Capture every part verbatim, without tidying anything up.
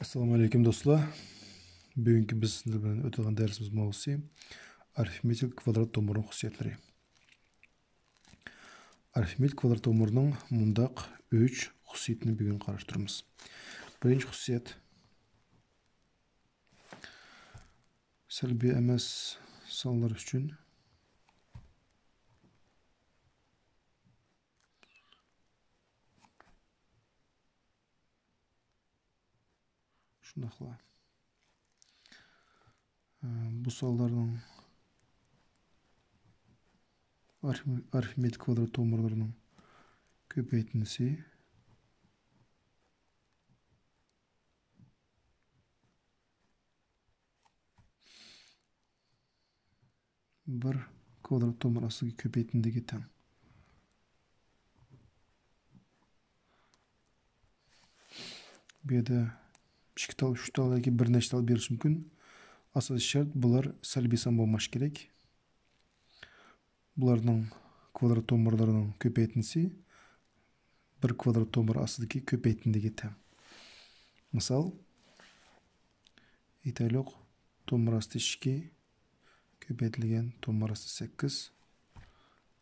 ئەسسالامۇ ئەلەيكۇم دوستلار. بۈگۈنكى بىز سىلەر بىلەن ئۆتىدىغان دەرسىمىز ماۋزۇسى ئارىفمېتىك كۋادرات تومۇرنىڭ خۇسۇسىيەتلىرى. ئارىفمېتىك كۋادرات تومۇرنىڭ مۇنداق ئۈچ خۇسۇسىيىتىنى بۈگۈن قاراشتۇرىمىز. بىرىنچى خۇسۇسىيەت، سەلبىي ئەمەس سانلار ئۈچۈن شۇنداقلا، ئە، بۇ سانلارنىڭ ئارىفمېتىك كۋادرات تومۇرلىرىنىڭ كۆپەيتىندىسى بىر كۋادرات تومۇر ئاستىدىكى كۆپەيتىندىگە تەڭ. بۇ يەردە ئىككى تال، ئۈچ تال ياكى بىر نەچچە تال بېرىشى مۇمكىن. ئاساسىي شەرت، بۇلار سەلبىي سان بولماس كېرەك. بۇلارنىڭ كۋادرات تومۇرلىرىنىڭ كۆپەيتىندىسى بىر كۋادرات تومۇر ئاستىدىكى كۆپەيتىندىگە تەڭ. مىسال، ئېيتايلۇق، تومۇر ئاستى ئىككى كۆپەيتىلگەن تومۇر ئاستى سەككىز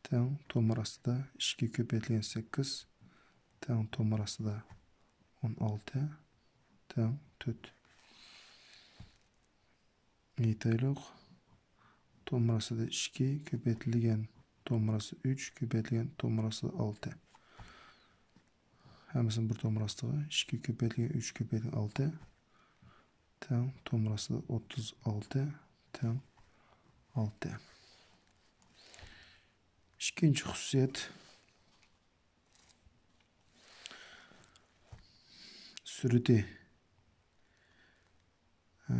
تەڭ تومۇر ئاستىدا ئىككى كۆپەيتىلگەن سەككىز تەڭ تومۇر ئاستىدا ئون ئالتە تەڭ تۆت. ئېيتايلۇق، تومۇر ئاستىدا ئىككى كۆپەيتىلگەن تومۇر ئاستى ئۈچ كۆپەيتىلگەن تومۇر ئاستىدا ئالتە. ھەممىسىنى بىر تومۇر ئاستىغا، ئىككى كۆپەيتىلگەن ئۈچ كۆپەيتىلگەن ئالتە تەڭ تومۇر ئاستىدا ئوتتۇز ئالتە تەڭ ئالتە. ئىككىنچى خۇسۇسىيەت، سۈرىتى، ئە،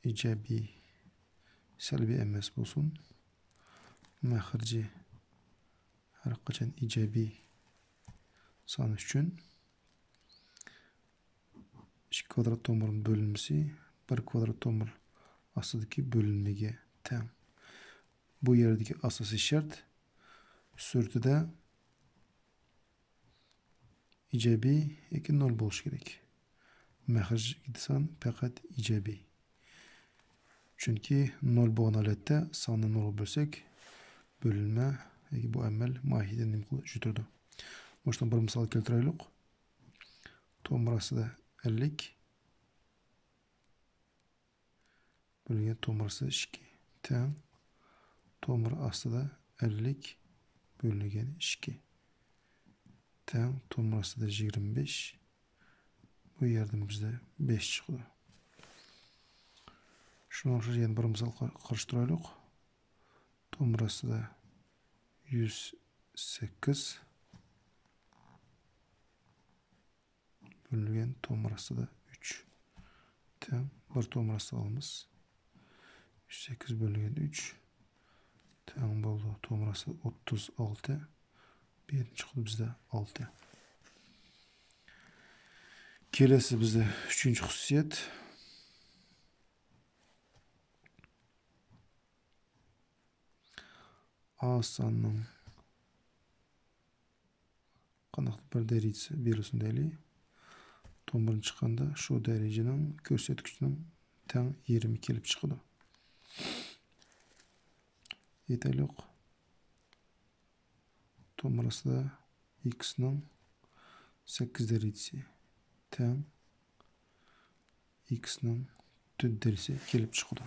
ئىجابىي، سەلبىي ئەمەس بولسۇن. مەخرىجى ھەر قاچان ئىجابىي سان ئۈچۈن ئىككى كۋادرات تومۇرنىڭ بۆلۈنمىسى بىر كۋادرات تومۇر ئاستىدىكى بۆلۈنمىگە تەڭ. بۇ يەردىكى ئاساسىي شەرت، سۈرىتىدە ئىجابىي ياكى نول بولۇشى كېرەك. مەخرەجدىكى سان پەقەت ئىجابىي. چۈنكى نول بولغان ھالەتتە ساننى نولغا بۆلسەك، بۆلۈنمە ياكى بۇ ئەمەل ماھىيىتىنى نېمە قىلىدۇ؟ يىتىدۇ. مۇشۇنىڭ بىر مىسال كەلتۈرەيلۇق. تومۇر ئاستىدا ئەللىك بۆلگەن تومۇر ئاستىدا ئىككى تەڭ تومۇر ئاستىدا ئەللىك بۆلۈنگەن ئىككى تەڭ تومۇر ئاستىدا يىگىرمە بەش. بۇ يەردىن بىزدە بەش چىقىدۇ. شۇنىڭغا ئوخشاش يەنە بىر مىسال قار-، قارشى تۇرايلۇق. تومۇر ئاستىدا يۈز سەككىز بۆلۈنگەن تومۇر ئاستىدا ئۈچ تەڭ بىر تومۇر ئاستىغا ئالىمىز. يۈز سەككىز بۆلۈنگەن ئۈچ تەڭ بولىدۇ تومۇر ئاستىدا ئوتتۇز ئالتە. بۇ يەردىن چىقىدۇ بىزدە ئالتە. كېلەسى بىزدە ئۈچىنچى خۇسۇسىيەت. ئا ساننىڭ قانداقتۇر بىر دەرىجىسى بېرىلسۇن دەيلى. تومۇرنى چىققاندا شۇ دەرىجىنىڭ كۆرسەتكۈچىنىڭ تەڭ يېرىمى كېلىپ چىقىدۇ. ئېيتايلۇق، تومۇر ئاستىدا ئېكسنىڭ سەككىز دەرىجىسى تەڭ ئېكسنىڭ تۆت دەرىجىسى كېلىپ چىقىدۇ.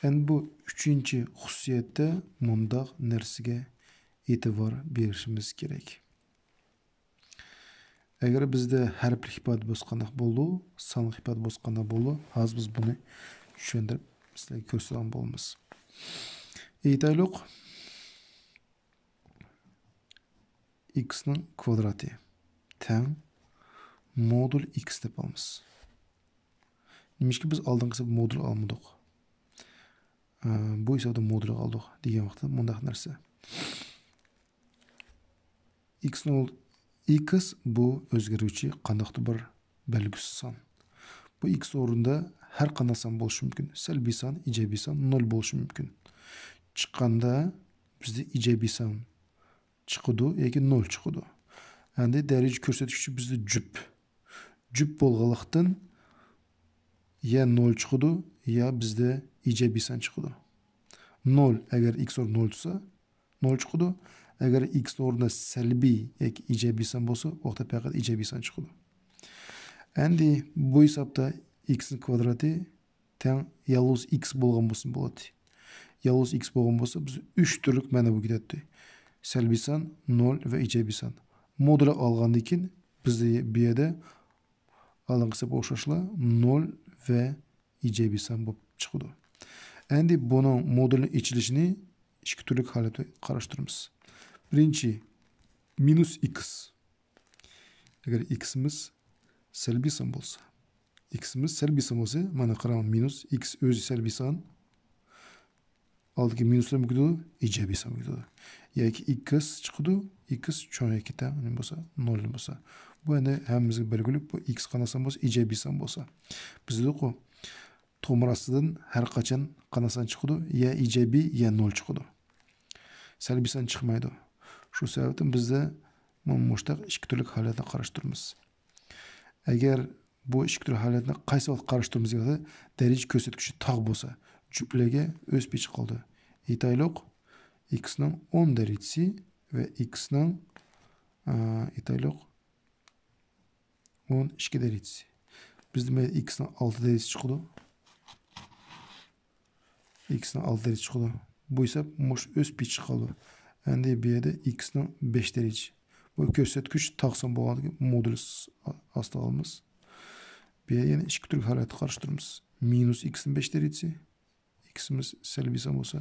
ئەمدى بۇ ئۈچىنچى خۇسۇسىيەتتە مۇنداق نەرسىگە ئېتىبار بېرىشىمىز كېرەك. ئەگەر بىزدە ھەرپلىك ئىپادە بولسا قانداق بولىدۇ، سانلىق ئىپادە بولسا قانداق بولىدۇ، ھازىر بىز بۇنى چۈشەندۈرۈپ سىلەرگە كۆرسىتىدىغان بولىمىز. ئېيتايلۇق، ئېكسنىڭ كۋادراتى تەڭ مودۇل ئېكس دەپ ئالىمىز. نېمىشقا بىز ئالدىنقى ھېسابتا مودۇل ئالمىدۇق؟ ئە، بۇ ھېسابتا مودۇل ئالدۇق دېگەن ۋاقىتتا مۇنداق نەرسە. ئېكسنىڭ ئول-، ئېكس بۇ ئۆزگەرگۈچى قانداقتۇر بىر بەلگۈسىز سان. بۇ ئېكس ئورنىدا ھەر قانداق سان بولۇشى مۇمكىن. سەلبىي سان، ئىجابىي سان، نول بولۇشى مۇمكىن. چىققاندا بىزدە ئىجابىي سان چىقىدۇ ياكى نول چىقىدۇ. ئەمدى دەرىجە كۆرسەتكۈچى بىزدە جۈپ. جۈپ بولغانلىقتىن يا نول چىقىدۇ، يا بىزدە ئىجابىي سان چىقىدۇ. نول، ئەگەر ئىكس ئورنى نول تۇرسا، نول چىقىدۇ. ئەگەر ئىكس ئورنىدا سەلبىي ياكى ئىجابىي سان بولسا، ئۇ ۋاقىتتا پەقەت ئىجابىي سان چىقىدۇ. ئەمدى بۇ ھېسابتا ئىكسنىڭ كۋادراتى تەڭ يالغۇز ئىكس بولغان بولسا بولاتتى. يالغۇز ئىكس بولغان بولسا، بىز ئۈچ تۈرلۈك مەنبەگە كېتەتتى. سەلبىي سان، نول ۋە ئىجابىي سان. مودۇلى ئالغاندىن كېيىن، بىزدە بۇ يەردە ئالدىنقى ھېسابقا ئوخشاشلا نول ۋە ئىجابىي سان بولۇپ چىقىدۇ. ئەمدى بۇنىڭ مودۇلىنىڭ ئېچىلىشىنى ئىككى تۈرلۈك ھالەتتە قاراشتۇرىمىز. بىرىنچى، مىنۇس ئىكس. ئەگەر ئىكسىمىز سەلبىي سان بولسا، ئىكسىمىز سەلبىي سان بولسا، مانا قاراڭ، مىنۇس ئىكس ئۆزى سەلبىي سان، ئالدىدىكى مىنۇسلار بولۇپ كېتىدۇ، ئىجابىي سان بولۇپ كېتىدۇ. ياكى ئىكس چىقىدۇ، ئىكس چوڭ ياكى تەڭ نېمە بولسا، نول بولسا. بۇ ئەمدى ھەممىمىزگە بەلگىلىك، بۇ ئىكس قانداق سان بولسا، ئىجابىي سان بولسا. بىز دېدۇققۇ، تومۇر ئاستىدىن ھەر قاچان قانداق سان چىقىدۇ، يا ئىجابىي، يا نول چىقىدۇ. سەلبىي سان چىقمايدۇ. شۇ سەۋەبتىن بىزدە مۇ-، مۇشتاق ئىككى تۈرلۈك ھالەتنى قاراشتۇرىمىز. ئەگەر بۇ ئىككى تۈرلۈك ھالەتنى قايسى ۋاقىت قاراشتۇرىمىز دېگەندە، دەرىجە كۆرسەتكۈچى تاغ بولسا، جۈپلەرگە ئۆز پېتى قالىدۇ. ئېيتايلۇق، ئىكسنىڭ ئون دەرىجىسى ۋە ئىكسنىڭ، ئا، ئېيتايلۇق، ئون ئىككى دەرىجىسى. بىزدە مەيلى ئىكسنىڭ ئالتە دەرىجىسى چىقىدۇ. ئىكسنىڭ ئالتە دەرىجىسى چىقىدۇ. بۇ ھېساب مۇش ئۆز پېتى قالىدۇ. ئەمدى بۇ يەردە ئىكسنىڭ بەش دەرىجىسى. بۇ كۆرسەتكۈچ تاغ سان بولغاندىكىن مودۇل ئاستىغا ئالىمىز. بۇ يەردە يەنە ئىككى تۈرلۈك ھالەتتە قاراشتۇرىمىز. مىنۇس ئىكسنىڭ بەش دەرىجىسى، ئىكسىمىز سەلبىي سان بولسا،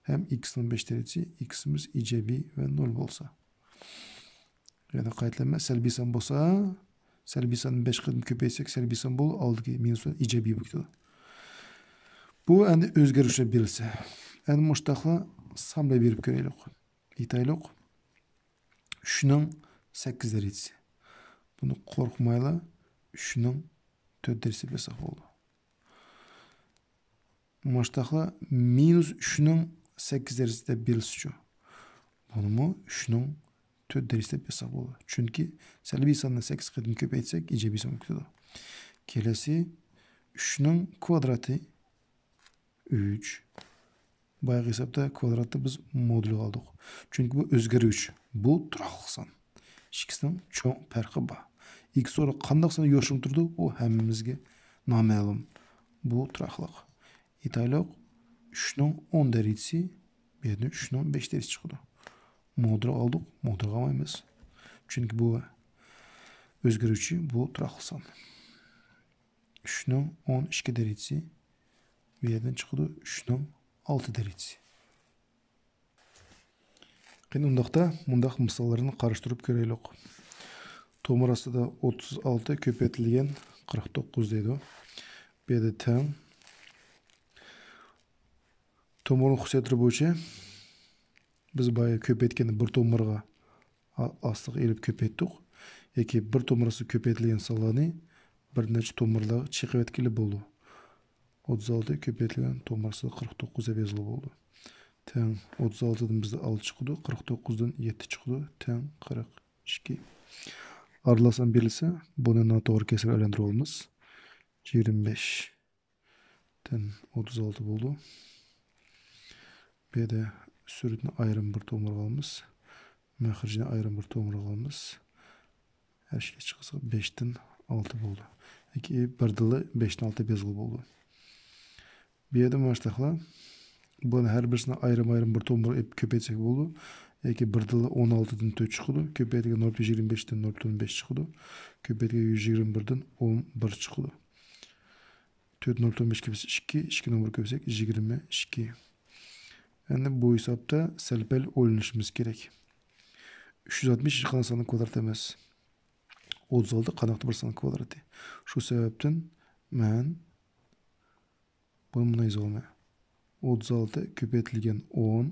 ھەم ئىكسنىڭ بەش دەرىجىسى، ئىكسىمىز ئىجابىي ۋە نول بولسا. يەنە قايتىلىمەن، سەلبىي سان بولسا، سەلبىي سان بەش قېتىم كۆپەيتسەك، سەلبىي سان بولۇپ، ئالدىدىكى مىنۇس بىلەن ئىجابىي بولۇپ كېتىدۇ. بۇ ئەمدى ئۆزگەرۈشلەر بېرىلسە. ئەمدى مۇشتاقلا سان بىلەن بېرىپ كۆرەيلۇق. ئېيتايلۇق، ئۈچنىڭ سەككىز دەرىجىسى. بۇنى قورقمايلا ئۈچنىڭ تۆت دەرىجىسى دەپ يازساق بولىدۇ. مۇشتاقلا مىنۇس ئۈچنىڭ سەككىز دەرىجىسى دەپ بېرىلسىچۇ؟ بۇنىمۇ ئۈچنىڭ تۆت دەرىجىسى دەپ يازساق بولىدۇ. چۈنكى سەلبىي ساننى سەككىز قېتىم كۆپەيتسەك، ئىجابىي سان بولۇپ كېتىدۇ. كېلەسى ئۈچنىڭ كۋادراتى ئۈچ. بايىقى ھېسابتا كۋادراتنى بىز مودۇلغا ئالدۇق. چۈنكى بۇ ئۆزگەرگۈچ. بۇ تۇراقلىق سان. ئىككىسىنىڭ چوڭ پەرقى بار. ئىكس ئورنىدا قانداق سان يوشۇرۇن تۇرىدۇ، ئۇ ھەممىمىزگە نامەلۇم. بۇ تۇراقلىق. ئېيتايلۇق، ئۈچنىڭ ئون دەرىجىسى، بۇ يەردىن ئۈچنىڭ بەش دەرىجىسى چىقىدۇ. مودۇلغا ئالدۇق، مودۇلغا ئالمايمىز. چۈنكى بۇ ئۆزگەرگۈچ، بۇ تۇراقلىق سان. ئۈچنىڭ ئون ئىككى دەرىجىسى، بۇ يەردىن چىقىدۇ ئۈچنىڭ ئالتە دەرىجىسى. قېنى، ئۇنداقتا مۇنداق مىساللارنى قاراشتۇرۇپ كۆرەيلۇق. تومۇر ئاستىدا ئوتتۇز ئالتە كۆپەيتىلگەن قىرىق توققۇز دەيدۇ. بۇ يەردە تەڭ. تومۇرنىڭ خۇسۇسىيەتلىرى بويىچە بىز بايا كۆپەيتكەندە بىر تومۇرغا ئا-، ئاستىغا ئېلىپ كۆپەيتتۇق. ياكى بىر تومۇر ئاستىدا كۆپەيتىلگەن سانلارنى بىر نەچچە تومۇرلارغا چېقىۋەتكىلى بولىدۇ. ئوتتۇز ئالتە كۆپەيتىلگەن تومۇر ئاستىدا قىرىق توققۇز دەپ يازغىلى بولىدۇ. تەڭ ئوتتۇز ئالتىدىن بىزدە ئالتە چىقىدۇ، قىرىق توققۇزدىن يەتتە چىقىدۇ، تەڭ قىرىق ئىككى. ئارىلىق سان بېرىلسە، بۇنى ناتوغرا كەسىرگە ئايلاندۇرۇۋالىمىز. يىگىرمە بەش. تەڭ ئوتتۇز ئالتە بولدى. بۇ يەردە سۈرىتىنى ئايرىم بىر تومۇرغا ئالىمىز. مەخرىجىنى ئايرىم بىر تومۇرغا ئالىمىز. ھەر ئىككى چىقسا بەشتىن ئالتە بولدى. ياكى بىردىنلا بەشتىن ئالتە بەزگىلى بولدى. بۇ يەردە مۇشتاقلا بۇنى ھەر بىرسىنى ئايرىم-ئايرىم بىر تومۇرغا ئېلىپ كۆپەيتسەك بولىدۇ. ياكى بىردىنلا ئون ئالتىدىن تۆت چىقىدۇ. كۆپەيتكەن نۆل پۈتۈن يىگىرمە بەشتىن نۆل پۈتۈن بەش چىقىدۇ. كۆپەيتكەن يۈز يىگىرمە بىردىن ئون بىر چىقىدۇ. تۆت نۆل پۈتۈن بەش كۆپەيسە ئىككى، ئىككى نۆل بىر كۆپەيسەك يىگىرمە ئىككى. ئەمدى بۇ ھېسابتا سەل-پەل ئويلىنىشىمىز كېرەك. ئۈچ يۈز ئاتمىش ھېچقانداق ساننىڭ كۋادراتى ئەمەس. ئوتتۇز ئالتە قانداقتۇر بىر ساننىڭ كۋادراتى. شۇ سەۋەبتىن مەن بۇنى مۇنداق يېزىۋالىمەن. ئوتتۇز ئالتە كۆپەيتىلگەن ئون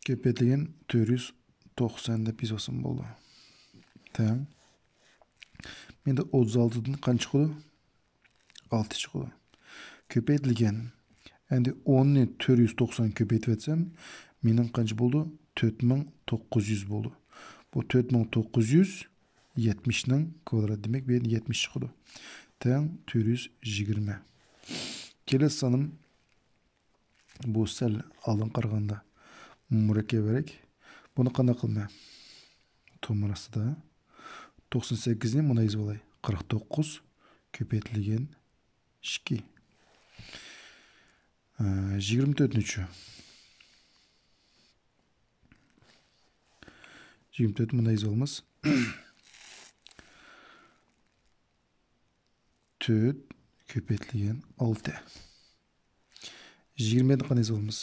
كۆپەيتىلگەن تۆت يۈز توقسان دەپ يېزىۋالسام بولىدۇ. تەڭ. مەندە ئوتتۇز ئالتىدىن قانچە چىقىدۇ؟ ئالتە چىقىدۇ. كۆپەيتىلگەن. ئەمدى ئوننى تۆت يۈز توقسان كۆپەيتىۋەتسەم، مېنىڭ قانچە بولدى؟ تۆت مىڭ توققۇز يۈز بولدى. بۇ تۆت مىڭ توققۇز يۈز يەتمىشنىڭ كۋادراتى، دېمەك، بۇ يەردە يەتمىش چىقىدۇ. تەڭ تۆت يۈز يىگىرمە. كېلەسى سانىم بۇ سەل ئالدىن قارىغاندا مۇرەككەپرەك. بۇنى قانداق قىلىمەن؟ تومۇر ئاستىدا توقسان سەككىزنى مۇنداق يېزىپ ئالاي. قىرىق توققۇز كۆپەيتىلگەن ئىككى. ئە، يىگىرمە تۆتنىچۇ؟ يىگىرمە تۆت مۇنداق يېزىۋالىمىز. تۆت كۆپەيتىلگەن ئالتە. يىگىرمە يەتتىنى قانداق يېزىۋالىمىز؟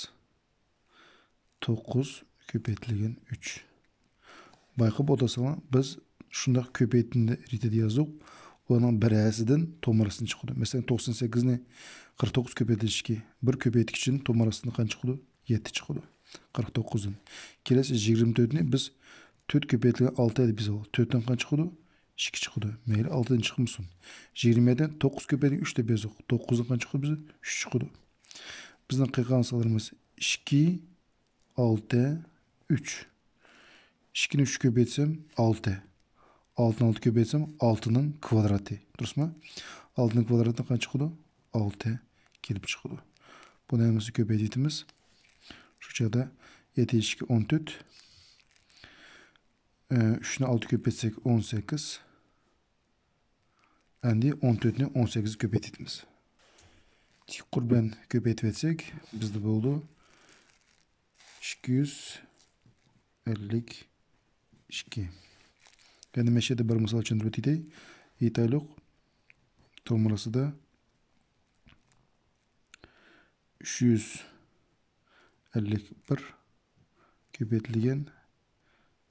توققۇز كۆپەيتىلگەن ئۈچ. بايقاپ ئولتۇرساڭلار، بىز شۇنداق كۆپەيتىندە رېتىدە يازدۇق. ئۇلارنىڭ بىرەرسىدىن تومۇر ئاستىدىن چىقىدۇ. مەسىلەن، توقسان سەككىزنى قىرىق توققۇز كۆپەيتىلگەن ئىككى، بىر كۆپەيتكۈچىدىن تومۇر ئاستىدىن قانچە چىقىدۇ؟ يەتتە چىقىدۇ. قىرىق توققۇزدىن. كېلەسى يىگىرمە تۆتنى بىز تۆت كۆپەيتىلگەن ئالتە دەپ يېزىۋالدۇق. تۆتتىن قانچە چىقىدۇ؟ ئىككى چىقىدۇ. مەيلى، ئالتىدىن چىقمىسۇن. يىگىرمە يەتتىدىن توققۇز كۆپەيتىلگەن ئۈچ دەپ يازدۇق. توققۇزدىن قانچە چىقىدۇ بىز؟ ئۈچ چىقىدۇ. بىزنىڭ قىلغان سانلىرىمىز ئىككى، ئالتە، ئۈچ. ئىككىنى ئۈچ كۆپەيتسەم، ئالتە. ئالتىنى ئالتە كۆپەيتسەم، ئالتىنىڭ كۋادراتى. دۇرۇسمۇ؟ ئالتىنىڭ كۋادراتىدىن قانچە چىقىدۇ؟ ئالتە كېلىپ چىقىدۇ. بۇنى ھەممىسىنى كۆپەيتىۋېتىمىز. شۇ چاغدا يەتتە ئىككى ئون تۆت. ئۈچنى ئالتە كۆپەيتسەك، ئون سەككىز. ئەمدى ئون تۆتنى ئون سەككىزگە كۆپەيتىۋېتىمىز. تىك قۇر بىلەن كۆپەيتىۋەتسەك، بىزدە بولىدۇ ئىككى يۈز ئەللىك ئىككى. يەنە مەشەدە بىر مىسال چۈشەندۈرۈپ ئۆتەي. ئېيتايلۇق، تومۇر ئاستىدا ئۈچ يۈز ئەللىك بىر كۆپەيتىلگەن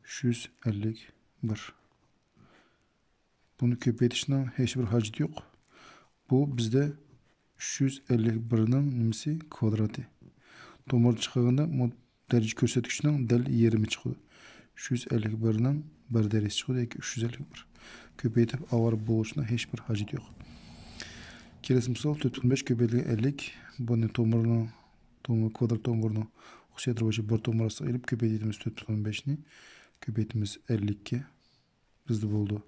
ئۈچ يۈز ئەللىك بىر. بۇنى كۆپەيتىشنىڭ ھېچ بىر ھاجىتى يوق. بۇ بىزدە ئۈچ يۈز ئەللىك بىرنىڭ نېمىسى؟ كۋادراتى. تومۇر چىقارغاندا دەرىجە كۆرسەتكۈچنىڭ دەل يېرىمى چىقىدۇ. ئۈچ يۈز ئەللىك بىرنىڭ بىر دەرىجىسى چىقىدۇ ياكى ئۈچ يۈز ئەللىك بىر. كۆپەيتىپ ئاۋارە بولۇشنىڭ ھېچ بىر ھاجىتى يوق. كېلەسى مىسال، تۆت پۈتۈن بەش كۆپەيتىلگەن ئەللىك. بۇنى تومۇرنىڭ، تومۇر، كۋادرات تومۇرنىڭ خۇسۇسىيەتلىرى بويىچە بىر تومۇر ئاستىغا ئېلىپ كۆپەيتىمىز تۆت پۈتۈن بەشنى. كۆپەيتىمىز ئەللىككە. بىزدە بولدى.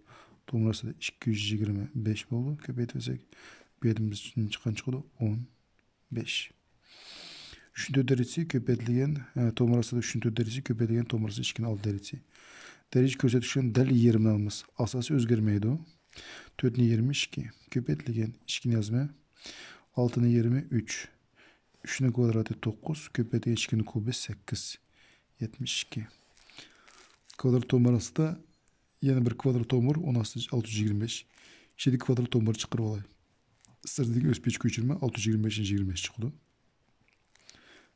تومۇر ئاستىدا ئىككى يۈز يىگىرمە بەش بولدى. كۆپەيتىۋەتسەك، بۇ يەردىن بىز چىققان چىقىدۇ ئون بەش. ئۈچنىڭ تۆت دەرىجىسى كۆپەيتىلگەن، ئە، تومۇر ئاستىدا ئۈچنىڭ تۆت دەرىجىسى كۆپەيتىلگەن تومۇر ئاستىدا ئىككىنىڭ ئالتە دەرىجىسى. دەرىجە كۆرسەتكۈچىنىڭ دەل يېرىمىنى ئالىمىز. ئاساسى ئۆزگەرمەيدۇ. تۆتنىڭ يېرىمى ئىككى. كۆپەيتىلگەن ئىككىنى يازىمەن. ئالتىنىڭ يېرىمى ئۈچ. ئۈچنىڭ كۋادراتى توققۇز. كۆپەيتىلگەن ئىككىنىڭ كۇبى سەككىز. يەتمىش ئىككى. كۋادرات تومۇر ئاستىدا يەنە بىر كۋادرات تومۇر، ئۇنىڭ ئاستىدا ئالتە يۈز يىگىرمە بەش. ئىچىدىكى كۋادرات تومۇرنى چىقىرىپ ئالاي. سىرتىدىكى ئۆز پېچى كۆچۈرمە، ئالتە يۈز يىگىرمە بەشتىن يىگىرمە بەش چىقىدۇ.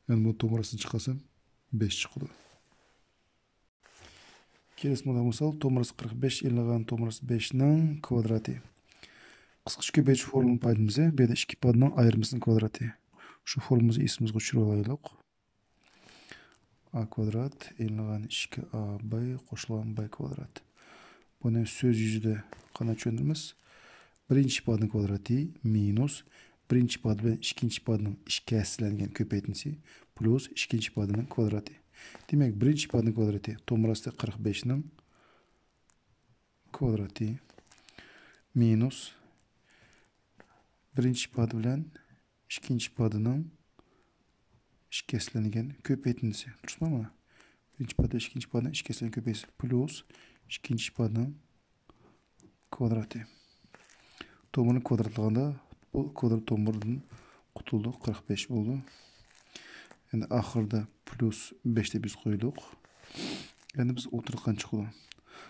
يەنى بۇ تومۇر ئاستىدىن چىقارسام، بەش چىقىدۇ. كېلەسى مۇنداق مىسال، تومۇر ئاستى قىرىق بەش ئېلىنغان تومۇر ئاستى بەشنىڭ كۋادراتى. قىسقىچە كۆپەيتىش فورمۇلىنى پايدىلىنىمىز. بۇ يەردە ئىككى ئىپادىنىڭ ئايرىمىسىنىڭ كۋادراتى. شۇ فورمۇلىمىزنى ئېسىمىزگە چۈشۈرۈۋالايلۇق. ئا كۋادرات ئېلىنغان ئىككى ئا باي قوشۇلغان باي كۋادرات. بۇنى سۆز يۈزىدە قانداق چۈشەندۈرىمىز؟ بىرىنچى ئىپادىنىڭ كۋادراتى مىنۇس بىرىنچى ئىپادە بىلەن ئىككىنچى ئىپادىنىڭ ئىككى ھەسسىلەنگەن كۆپەيتىندىسى پلۇس ئىككىنچى ئىپادىنىڭ كۋادراتى. دېمەك، بىرىنچى ئىپادىنىڭ كۋادراتى تومۇر ئاستى قىرىق بەشنىڭ كۋادراتى مىنۇس بىرىنچى ئىپادە بىلەن ئىككىنچى ئىپادىنىڭ ئىككى ھەسسىلەنگەن كۆپەيتىندىسى. دۇرۇسمۇ؟ مانا. بىرىنچى ئىپادە، ئىككىنچى ئىپادىنىڭ ئىككى ھەسسىلەنگەن كۆپەيتىندىسى پلۇس ئىككىنچى ئىپادىنىڭ كۋادراتى. تومۇرنى كۋادراتلىغاندا بۇ كۋادرات تومۇردىن قۇتۇلدۇق، قىرىق بەش بولدى. ئەمدى ئاخىرىدا پلۇس بەش دەپ يېزىپ قويدۇق. ئەمدى بىز ئوتتۇرىغا قانچە چىقىدۇ؟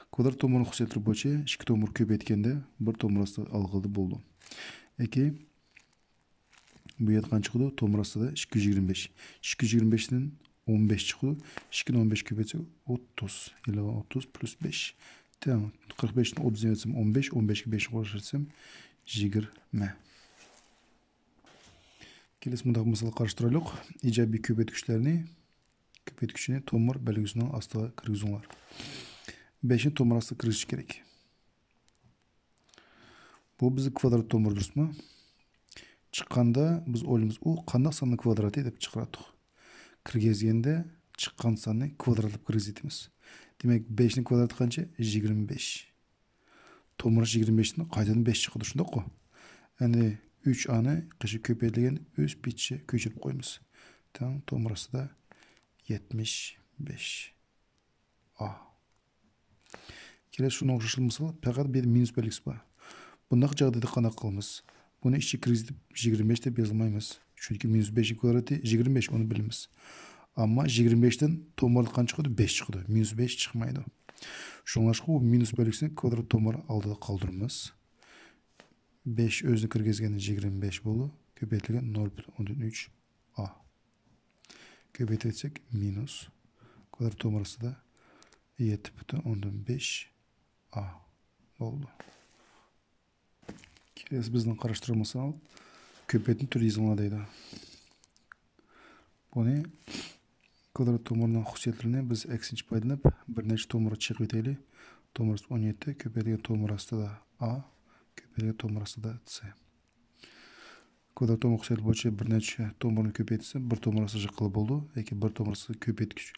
كۋادرات تومۇرنىڭ خۇسۇسىيەتلىرى بويىچە ئىككى تومۇر كۆپەيتكەندە بىر تومۇر ئاستىغا ئالغىلى بولىدۇ. ياكى بۇ يەردە قانچە چىقىدۇ؟ تومۇر ئاستىدا ئىككى يۈز يىگىرمە بەش. ئىككى يۈز يىگىرمە بەشتىن ئون بەش چىقىدۇ. ئىككىنى ئون بەشكە كۆپەيتسەك، ئوتتۇز. ئېلىغان ئوتتۇز پلۇس بەش. تەڭ. قىرىق بەشتىن ئوتتۇزنى ئەۋەتسەم، ئون بەش، ئون بەشكە بەشنى قوشسام، يىگىرمە. كېلىسى مۇنداق مىسال قارشى تۇرايلۇق. ئىجابىي كۆپەيتكۈچلەرنى، كۆپەيتكۈچنى تومۇر بەلگىسىنىڭ ئاستىغا كىرگۈزۈڭلار. بەشنى تومۇر ئاستىغا كىرگۈزۈش كېرەك. بۇ بىزنىڭ كۋادرات تومۇر، دۇرۇسمۇ؟ چىققاندا بىز ئويلايمىز، ئۇ قانداق ساننىڭ كۋادراتى دەپ چىقىراتتۇق. كىرگۈزگەندە چىققان ساننى كۋادراتلاپ كىرگۈزۈۋېتىمىز. دېمەك، بەشنىڭ كۋادراتى قانچە؟ يىگىرمە بەش. تومۇرلىشىش يىگىرمە بەشتىن قايتىدىن بەش چىقىدۇ، شۇنداققۇ؟ يەنى ئۈچ ئانى قېشىپ كۆپەيتىلگەن ئۆز پېتىچە كۆچۈرۈپ قويىمىز. تەڭ تومۇر ئاستىدا يەتمىش بەش ئا. كېلەسى شۇنىڭغا ئوخشاش مىسال، پەقەت بۇ يەردە مىنۇس بەلگىسى بار. بۇنداق جاغدايدا قانداق قىلىمىز؟ بۇنى ئىچىگە كىرگۈزۈپ يىگىرمە بەش دەپ يازالمايمىز. چۈنكى مىنۇس بەشنىڭ كۋادراتى يىگىرمە بەش، ئۇنى بىلىمىز. ئەمما يىگىرمە بەشتىن تومۇرلۇق قانچە چىقىدۇ؟ بەش چىقىدۇ. مىنۇس بەش چىقمايدۇ. شۇڭلاشقا بۇ مىنۇس بەلگىسىنى كۋادرات تومۇر ئالدىدا قالدۇرىمىز. بەش ئۆزىنى كىرگۈزگەندە يىگىرمە بەش بولىدۇ. كۆپەيتىلگەن نۆل پۈتۈن ئوندىن ئۈچ ئا. كۆپەيتىۋەتسەك، مىنۇس كۋادرات تومۇر ئاستىدا يەتتە پۈتۈن ئوندىن بەش ئا بولدى. كېلەسى بىزنىڭ قاراشتۇرمىسال كۆپەيتمە تۈرى يېزىڭلار دەيدۇ. بۇنى كۋادرات تومۇرنىڭ خۇسۇسىيەتلىرىنى بىز ئەكسىنچە پايدىلىنىپ، بىر نەچچە تومۇرغا چېقىۋېتەيلى. تومۇر ئاستىدا ئون يەتتە، كۆپەيتىلگەن تومۇر ئاستىدا ئا، كۆپەيتىلگەن تومۇر ئاستىدا سى. كۋادرات تومۇر خۇسۇسىيىتى بويىچە بىر نەچچە تومۇرنى كۆپەيتسە، بىر تومۇر ئاستىدا جىققىلى بولىدۇ ياكى بىر تومۇر ئاستىدا كۆپەيتكۈچ،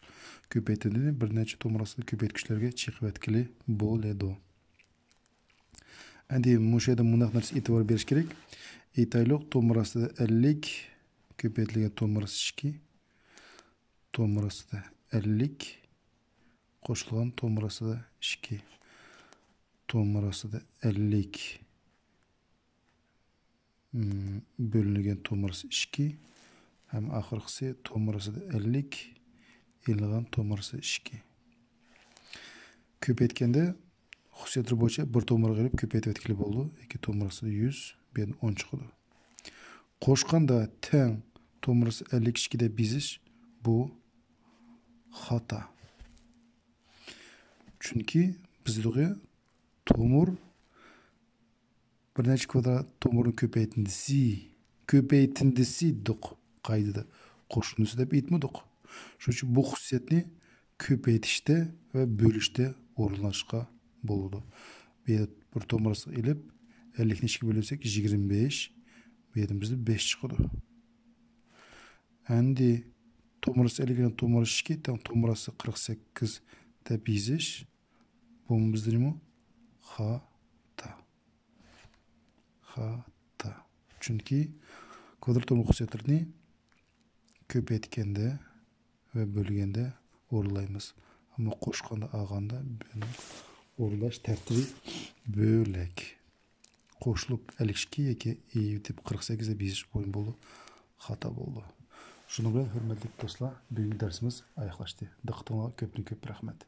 كۆپەيتىندىنى بىر نەچچە تومۇر ئاستىدا كۆپەيتكۈچلەرگە چېقىۋەتكىلى بولىدۇ. ئەمدى مۇشۇ يەردە مۇنداق نەرسە ئېتىبار بېرىش كېرەك. ئېيتايلۇق، تومۇر ئاستىدا ئەللىك، كۆپەيتىلگەن تومۇر ئاستى ئىككى، تومۇر ئاستىدا ئەللىك، قوشۇلغان تومۇر ئاستىدا ئىككى، تومۇر ئاستىدا ئەللىك، مم، بۆلۈنگەن تومۇر ئاستى ئىككى، ھەم ئاخىرقىسى تومۇر ئاستىدا ئەللىك، ئېلىنغان تومۇر ئاستى ئىككى. كۆپەيتكەندە خۇسۇسىيەتلىرى بويىچە بىر تومۇرغا ئېلىپ كۆپەيتىۋەتكىلى بولىدۇ. ياكى تومۇر ئاستىدا يۈز، بۇ يەردىن ئون چىقىدۇ. قوشقاندا تەڭ تومۇر ئاستى ئەللىك ئىككى دەپ يېزىش، بۇ خاتا. چۈنكى بىز دېدۇقى، تومۇر بىر نەچچە كۋادرات تومۇرنىڭ كۆپەيتىندىسى، كۆپەيتىندىسى دېدۇق قائىدىدە. قوشۇندىسى دەپ ئېيتمىدۇق. شۇنىڭ ئۈچۈن بۇ خۇسۇسىيەتنى كۆپەيتىشتە ۋە بۆلۈشتە ئورۇنلاشقا بولىدۇ. بۇ يەردە بىر تومۇر ئاستىغا ئېلىپ، ئەللىكنى ئىككىگە بۆلسەك، يىگىرمە بەش، بۇ يەردىن بىزدە بەش چىقىدۇ. ئەمدى تومۇر ئاستى ئەللىك بىلەن تومۇر ئاستى ئىككى تەڭ تومۇر ئاستى قىرىق سەككىز دەپ يېزىش، بۇمۇ بىزدە نېمە؟ خاتا. خاتا. چۈنكى كۋادرات تومۇر خۇسۇسىيەتلىرىنى كۆپەيتكەندە ۋە بۆلگەندە ئورۇنلايمىز. ئەمما قوشقاندا، ئالغاندا بۇنىڭ ئورۇنلاش تەرتىپى بۆلەك. قوشۇلۇپ ئەللىك ئىككى ياكى ئېلىۋېتىپ قىرىق سەككىز دەپ يېزىش بويۇن بولىدۇ. خاتا بولىدۇ. شۇنىڭ بىلەن، ھۆرمەتلىك دوستلار، بۈگۈنكى دەرسىمىز ئاياغلاشتى. دىققىتىڭلارغا كۆپتىن كۆپ رەھمەت.